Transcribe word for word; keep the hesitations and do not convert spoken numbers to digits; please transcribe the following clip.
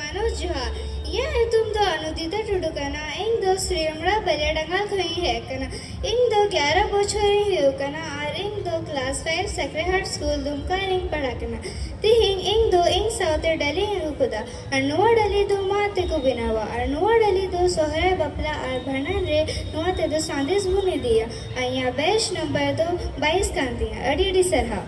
ᱢᱟᱱᱚᱥ ᱡᱚᱦᱟᱨ᱾ ᱤᱧᱟᱹᱜ ᱧᱩᱛᱩᱢ ᱫᱚ ᱟᱱᱩᱫᱤᱛᱟ ᱴᱩᱰᱩ ᱠᱟᱱᱟ᱾ ᱤᱧ ᱫᱚ ᱥᱨᱤ ᱟᱢᱲᱟ ᱵᱟᱞᱤᱭᱟ ᱰᱟᱸᱜᱟᱞ ᱠᱷᱚᱱ ᱤᱧ ᱦᱮᱡ ᱟᱠᱟᱱᱟ᱾ ᱤᱧ ᱫᱚ ᱜᱮᱞ ᱵᱚᱪᱷᱚᱨ ᱤᱧ ᱦᱩᱭᱩᱜ ᱠᱟᱱᱟ ᱟᱨ ᱤᱧ ᱫᱚ class five Sacred Heart School ᱫᱩᱢᱠᱟ ᱨᱤᱧ ᱯᱟᱲᱦᱟᱜ ᱠᱟᱱᱟ᱾ ᱛᱤᱦᱤᱧ ᱤᱧ ᱫᱚ ᱤᱧ ᱥᱟᱶᱛᱮ ᱰᱟᱹᱞᱤᱧ ᱟᱹᱜᱩ ᱠᱟᱫᱟ᱾ ᱟᱨ ᱱᱚᱣᱟ ᱰᱟᱹᱞᱤ ᱫᱚ ᱢᱟ ᱛᱮᱠᱚ ᱵᱮᱱᱟᱣᱟ᱾ ᱟᱨ ᱱᱚᱣᱟ ᱰᱟᱹᱞᱤ ᱫᱚ ᱥᱚᱦᱨᱟᱭ, ᱵᱟᱯᱞᱟ ᱟᱨ ᱵᱷᱟᱸᱰᱟᱱ ᱨᱮ ᱱᱚᱣᱟ ᱛᱮᱫᱚ ᱥᱟᱸᱫᱮᱥ ᱵᱚᱱ ᱤᱫᱤᱭᱟ᱾ ᱟᱨ ᱤᱧᱟᱹᱜ best number ᱫᱚ ᱵᱟᱭᱤᱥ ᱠᱟᱱ ᱛᱤᱧᱟ᱾ ᱟᱹᱰᱤ ᱟᱹᱰᱤ ᱥᱟᱨᱦᱟᱣ᱾